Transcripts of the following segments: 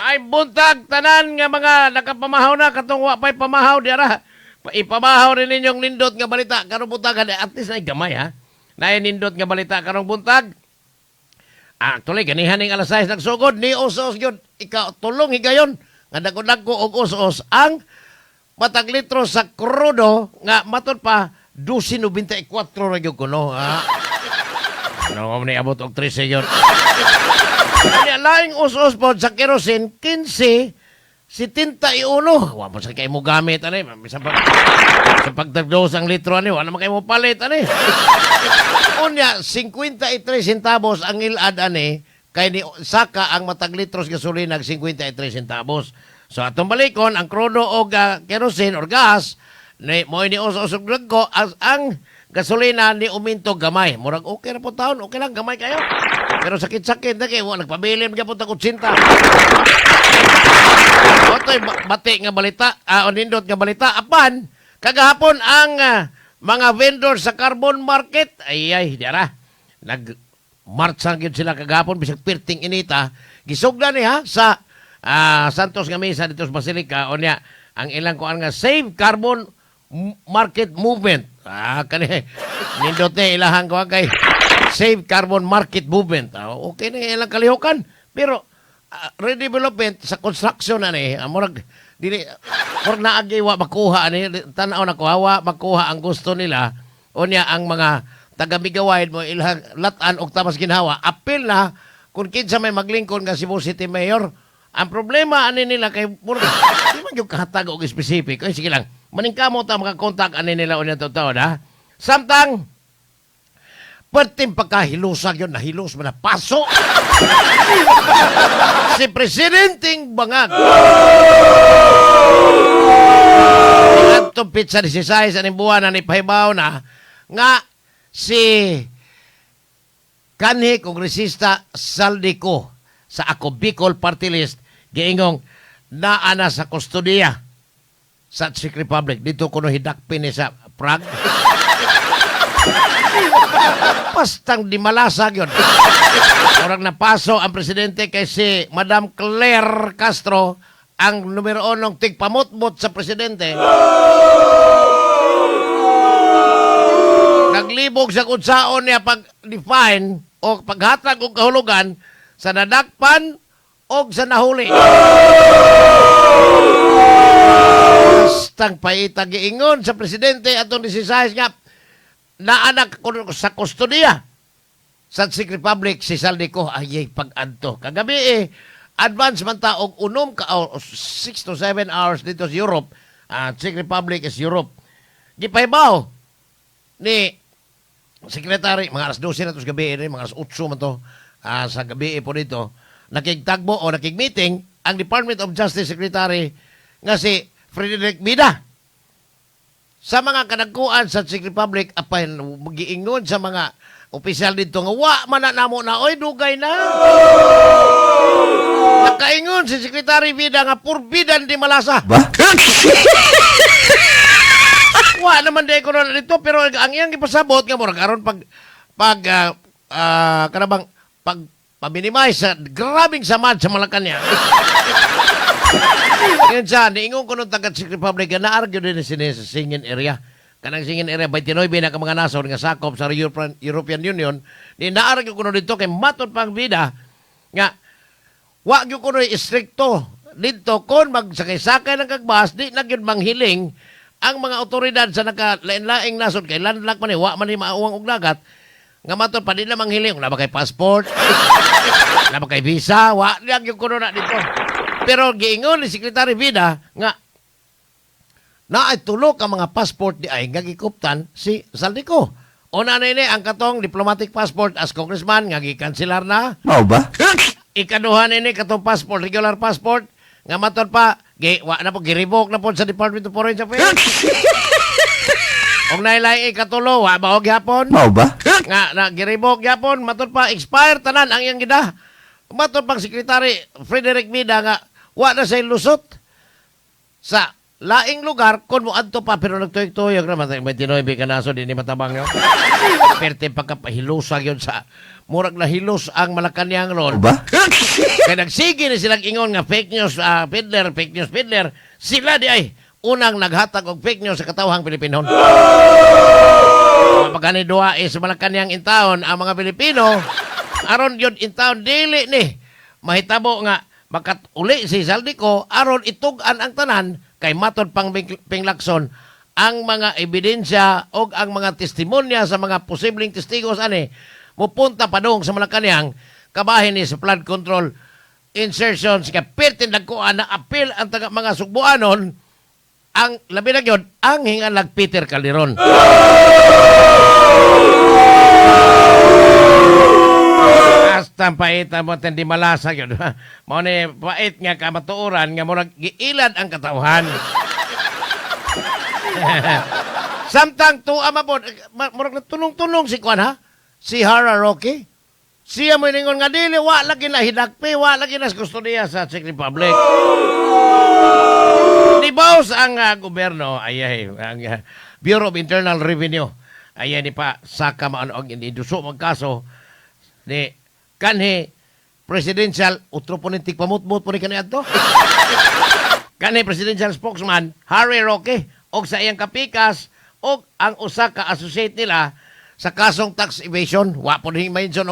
Maayong buntag tanan nga mga nakapamahaw na, katong wa pa'y pamahaw diara. Ipamahaw rin ninyong nindot nga balita karong buntag. At least ay gamay ha. Naay nindot nga balita karong buntag. Actually, ganihan ning alas 6 nagsugod ni us-us gyud ika tulong higayon nga dagko-dagko og us-us ang matag litro sa krudo nga matud pa 12.94 ra gyud kuno ha. Ano ni abot og 13 yun. Kanya laing us-us po sa kerosene 15.71. Wa mo sa kay mo gamit ani bisan pag sa pagtagdos ang litro ani wa naman kay mo palit ani. Unya 53 centavos ang ilad ani kay ni saka ang matag litros gasolina 53 centavos. So atong balikon ang krudo og kerosene or gas ni mo ni us-us og dagko as ang gasolina ni uminto gamay. Murag okay ra po taon, okay lang gamay kayo. Pero sakit-sakit na kay wa nagpabilin gyapon tag 80. Otoy bati nga balita, o nindot nga balita apan kagahapon ang mga vendor sa carbon market ay ay diara nag marcha gyud sila kagahapon bisag perting inita gisugdan ni ha sa Santos nga misa dito sa Basilica. Unya ang ilang kuan nga Save Carbon Market Movement. Kani nindot ni ilahang kuan kay Save Carbon Market Movement. Okay na ilang kalihukan pero redevelopment sa construction na ni murag dili murag naagi wa makuha ani tan-aw na ko wa makuha ang gusto nila. Unya ang mga taga Megawide mo ilang latan og tamas ginhawa apil na kung kinsa may maglingkod nga Cebu City Mayor. Ang problema ani nila kay murag di man gyud kahatag og specific. Ay sige lang, maningkamot ta makakontak ani nila unya taon ha. Samtang perting pagkahilusag yun, nahilos man na paso si Presidenteng Bangag. Atong pitsa 16 aning buwan na ni pahibaw na nga si kanhi kongresista Zaldy Co sa Ako Bicol Party List giingong naa na sa kustodiya sa Czech Republic. Dito kuno hidakpin ni sa Prague. Pastang di malasag yun. Orang napaso ang presidente kay si Madam Claire Castro ang numero unong tigpamutmut sa presidente. Naglibog sa kutsaon niya pag-define o paghatag og kahulugan sa nadakpan o sa nahuli. Bastang paitag giingon sa presidente atong 16 nga naanak sa kustodiya sa Czech Republic si Zaldy Co. Ay pag-adto. Kagabi advance man ta og unom ka o 6 to 7 hours dito sa Europe. Czech Republic is Europe. Gipahibaw ni Secretary, mga alas 12 na to sa gabi, mga alas 8 man to sa gabi po dito, nakigtagbo o nakig-meeting ang Department of Justice Secretary nga si Frederick Vida. Sa mga kanagkuan sa Czech Republic, apay magiingon sa mga opisyal dito nga wa man na namo na, oy dugay na. Nakaingon si Secretary Vida nga purbidan di malasa. Ba? Wa naman di ko na dito pero ang iyang gipasabot nga murag aron pag pag kanabang pag paminimize sa grabing samad sa Malacanang. Ngayon sa, niingon ko nung taga Czech Republic, na naargue din sila sa Schengen area. Kanang Schengen area, 29 na ka mga nasod nga sakop sa European Union, ni naargue ko dito kay matod pang bida nga wa gyud kuno istrikto dito kon magsakay-sakay ng kagbas, di na gyud manghiling ang mga otoridad sa nakalain-laing nasod kay landlocked man ni, wa man ni maawang og dagat nga matod pa di na manghiling wala ba kay passport, wala ba kay visa, wa na gyud kuno na dito. Pero giingon ni Secretary Vida nga naay tulo ka mga passport di ay nga gikuptan si Zaldy Co. Una na ini ang katong diplomatic passport as congressman nga gikanselar na. Mao ba? Ikaduha nini katong passport, regular passport nga matod pa gi, wa na po girevoke na po sa Department of Foreign Affairs. Og nailay ikatulo, wa ba og gyapon? Mao ba? Nga na girevoke gyapon, matod pa expire tanan ang iyang gida. Matod pang Secretary Frederick Vida nga wa na say lusot sa laing lugar kon moadto pa, pero nagtuyog-tuyog ra man 29 ka naso dinhi matabang yo. Perte pagkapahilusa gyud sa murag nahilos ang Malacanang ron. Ba? Kay nagsige ni silang ingon nga fake news peddler, fake news peddler. Sila di ay unang naghatag og fake news sa katawhang Pilipinon. Pagkani duha eh, sa Malacanang in town ang mga Pilipino aron yun in town dili ni mahitabo nga makatuli si Zaldy Co aron itug-an ang tanan kay matod pang Ping Lacson ang mga ebidensya o ang mga testimonya sa mga posibleng testigos ani mupunta padung sa Malacanang kabahin ni sa flood control insertions kay pertin nagkuan na apil ang taga mga sugbuanon ang labi na gyud ang hingalag Peter Calderon. Hasta paita mo di malasa gyud. Mao ni pait nga kamatuoran nga murag giilad ang katawhan. Samtang tuwa ma pod, murag natulong-tulong si kuan ha. Si Harry Roque. Siya mo ningon nga dili wa lagi na hidakpi, wa lagi na sa kustodiya sa Czech Republic. Nibaws ang gobyerno ay ay ang Bureau of Internal Revenue. Ay ni pa saka maan og duso magkaso ni kanhi presidential utro po ni tigpamutmut po ni kaniadto. Kanhi presidential spokesman Harry Roque og sa iyang kapikas og ang usa ka associate nila sa kasong tax evasion. Wa po ni mention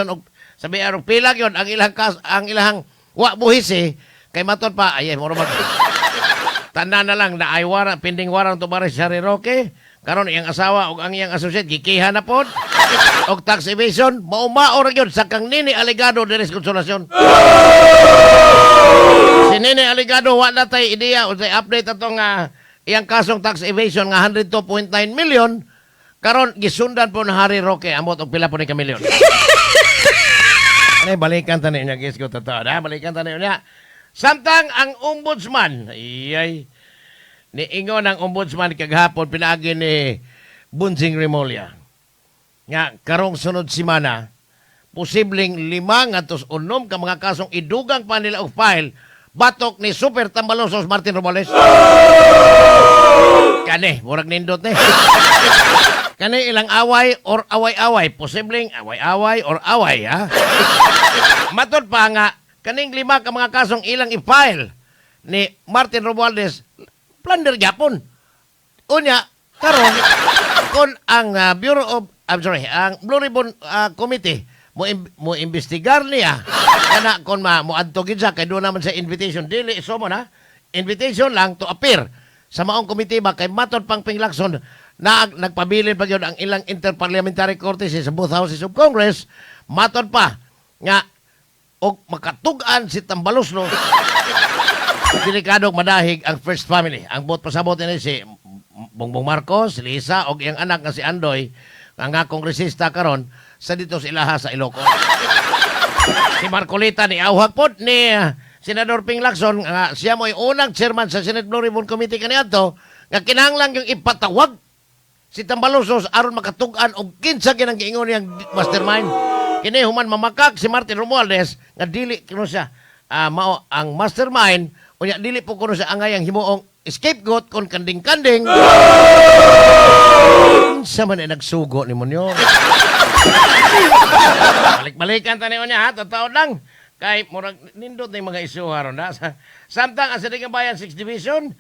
og sa BIR og pila gyud ang ilang kas, ang ilang wa buhis eh kay maton pa ay moro mag tanan na lang na ay warrant, pending warrant to arrest si Harry Roque. Karon iyang asawa ug ang iyang associate gikiha na pod og tax evasion. Maumao ra gyud sa kang Nene Alegado diri sa Consolacion. Si Nene Alegado wa na tay ideya o tay update atong iyang kasong tax evasion nga 102.9 million. Karon gisundan po na Harry Roque amot og pila po ni ka milyon. Ay, balikan ta niya guys ko totoo na balikan ta niya. Samtang ang ombudsman iyay niingon ang ombudsman kagahapon pinaagi ni Bunsing Remulla nga karong sunod semana posibleng 506 ka mga kasong idugang pa nila og file batok ni Super Tambalosos Martin Romualdez. Kani, murag nindot ni. Kani ilang away or away-away, posibleng away-away or away, ha? Matod pa nga, kaning lima ka mga kasong ilang i-file ni Martin Romualdez, plunder gyapon. Unya, karon kung ang Bureau of, I'm sorry, ang Blue Ribbon Committee mo imbestigar niya kana kon ma moadto gid siya kay doon naman sa invitation dili summon ha, invitation lang to appear sa maong komite ba kay matod pang Ping Lacson na nagpabilin pa gyud ang ilang interparliamentary courtesy sa both houses of Congress. Matod pa nga og makatug-an si Tambaloslos, delikado madahig ang first family. Ang bot pasabot ni si Bongbong Marcos, si Lisa og iyang anak nga si Andoy ang nga kongresista karon sa dito sa ilaha sa Ilocos. Si Marcoleta ni awhag pod ni Senador Ping Lacson nga siya mo'y unang chairman sa Senate Blue Ribbon Committee kaniadto nga kinahanglan yung ipatawag si Tambalosos aron makatug-an og kinsa kinang giingon niyang mastermind. Kini human mamakak si Martin Romualdez nga dili kuno siya mao ang mastermind, unya dili po kuno siya angayang himuong scapegoat kon kanding-kanding. Unsa man ay nagsugo ni Monyo? Balik-balikan ta niyo niya ha, totoo lang. Kay murag nindot na yung mga isyu haron na. Samtang ang Sandigan Bayan 6 Division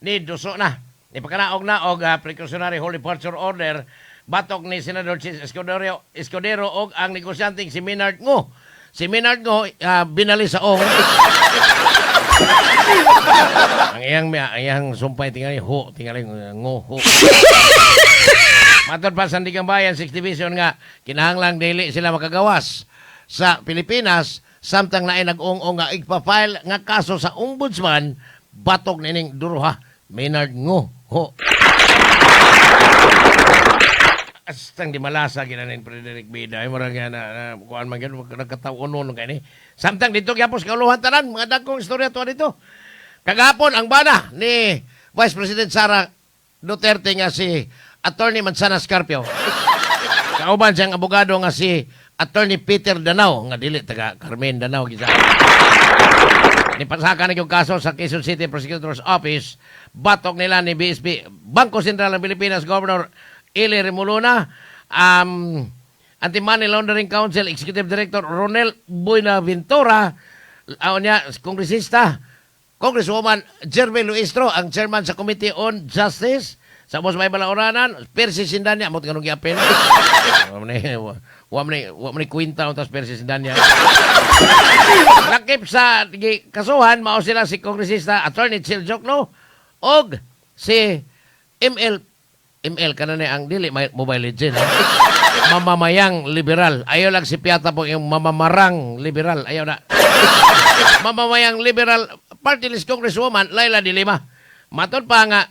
ni duso na. Ni pakanaog na og precautionary hold departure order batok ni Senador Chiz Escudero og ang negosyanteng si Maynard Ngo. Si Maynard Ngo binali sa ong. Ang iyang sumpay tingali ho, tingali ngo ho. Matod pa sa Sandigan Bayan 6 Division nga kinahanglang dili sila makagawas sa Pilipinas samtang naay nag-ung-ong nga igpa-file nga kaso sa ombudsman batok nining duruha Maynard Ngo ho. Astang di malasa ginanin Frederick Bida ay murag nga na kuan man gyud nagkataw-unon kay ni. Samtang dito gyapon sa kauluhan tanan mga dagkong istorya to dito. Kagahapon ang bana ni Vice President Sara Duterte nga si Attorney Manzanas Carpio. Kauban siyang abogado nga si Attorney Peter Danao nga dili taga Carmen Danao gisa. Nipasaka na yung kaso sa Quezon City Prosecutor's Office. Batok nila ni BSP, Bangko Sentral ng Pilipinas, Governor Eli Remolona, Anti-Money Laundering Council Executive Director Ronel Buenaventura, niya, kongresista, Congresswoman Jervy Luistro, ang chairman sa Committee on Justice, sa Mos May Balauranan, Percy Cendaña, amot nganong giapil. Wa man ni kwinta untas Percy Cendaña. Lakip sa kasuhan, mao sila si Kongresista Attorney Chel Diokno og si ML ML kana ni ang dili Mobile Legend, ha? Mamamayang liberal. Ayaw lang si Piata po yung mamamarang liberal. Ayaw na. Mamamayang liberal party list Congresswoman Leila de Lima. Matod pa nga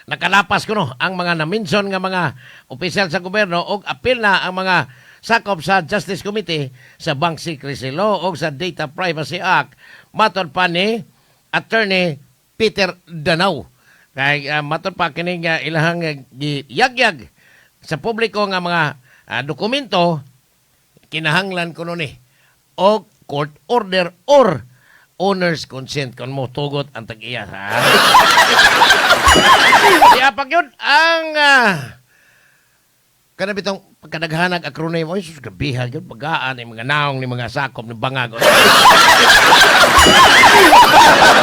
nakalapas kuno ang mga na-mention nga mga opisyal sa gobyerno og apil na ang mga sakop sa Justice Committee sa Bank Secrecy Law o sa Data Privacy Act. Matod pa ni Attorney Peter Danao. Kay matod pa kini nga ilahang giyagyag sa publiko nga mga dokumento, kinahanglan kuno ni og court order or owner's consent kung mo tugot ang tag-iya, ha? Di yun ang kana bitong pagkadaghanag acronym, oy sus, grabihan yun pagaan ni mga naong ni mga sakop ni bangag.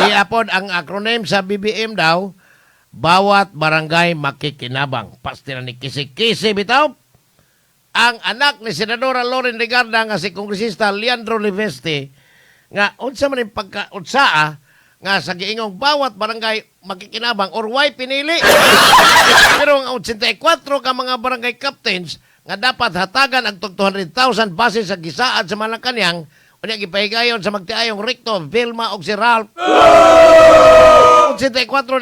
Di apod ang acronym sa BBM daw, bawat barangay makikinabang. Pasti na ni kisi-kisi bitaw ang anak ni Senadora Loren Legarda nga si Kongresista Leandro Leviste nga unsa man yung pagka unsaa nga sa giingong bawat barangay makikinabang or why pinili. Pero ang 84 ka mga barangay captains nga dapat hatagan ang tug 200,000 base sa gisaad sa Malacanang, unya gipahigayon sa magtiayong Recto Vilma og si Ralph, 84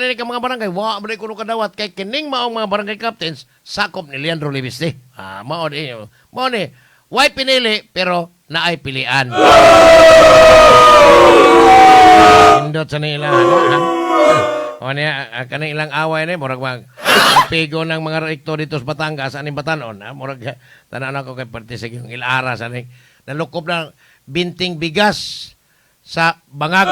nini ka mga barangay wa man kuno kadawat kay kining maong mga barangay captains sakop ni Leandro Leviste. Ah, mao ni, mao ni why pinili pero naay pilian. Indot sa nila, ha? O niya, kaning ilang away ni murag mag pigo ng mga rekto dito sa Batangas aning Batanon, ha? Murag tanan ako kay parte sa yung ilara sa ning nalukob na binting bigas sa bangag.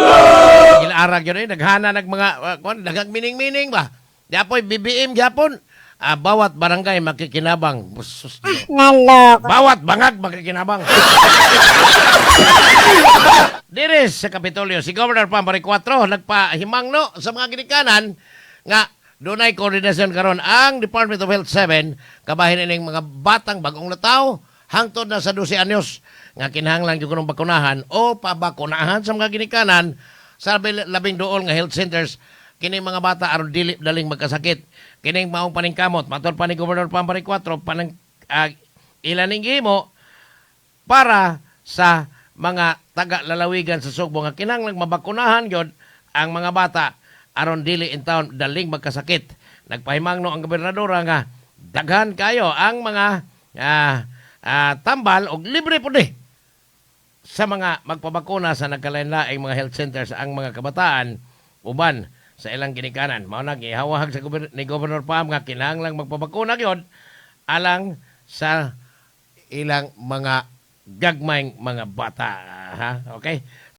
Ilara gyud eh naghana nag mga kuan daghang mining-mining ba. Diapoy BBM gyapon. Ah, bawat barangay makikinabang. Sus, Naloko. bawat bangag makikinabang. Diri sa Kapitolyo, si Governor Pam Baricuatro nagpahimangno sa mga ginikanan nga dunay koordinasyon karon ang Department of Health 7 kabahin ining mga batang bagong lataw hangtod na sa 12 anyos nga kinahanglan gyud kunong bakunahan o pabakunahan sa mga ginikanan sa labing duol nga health centers kining mga bata aron dili daling magkasakit. Kining maong paningkamot, matod pa ni Governor Pam Baricuatro, panang ilan ning gihimo para sa mga taga-lalawigan sa Sugbo nga kinahanglang mabakunahan gyud ang mga bata aron dili in town daling magkasakit. Nagpahimangno ang gobernadora nga daghan kayo ang mga tambal og libre pud eh sa mga magpabakuna sa nagkalain-laing mga health centers ang mga kabataan uban sa ilang ginikanan. Mao na gihawag sa ni Governor Pam nga kinahanglang magpabakuna gyud alang sa ilang mga gagmayng mga bata. Ha? Okay?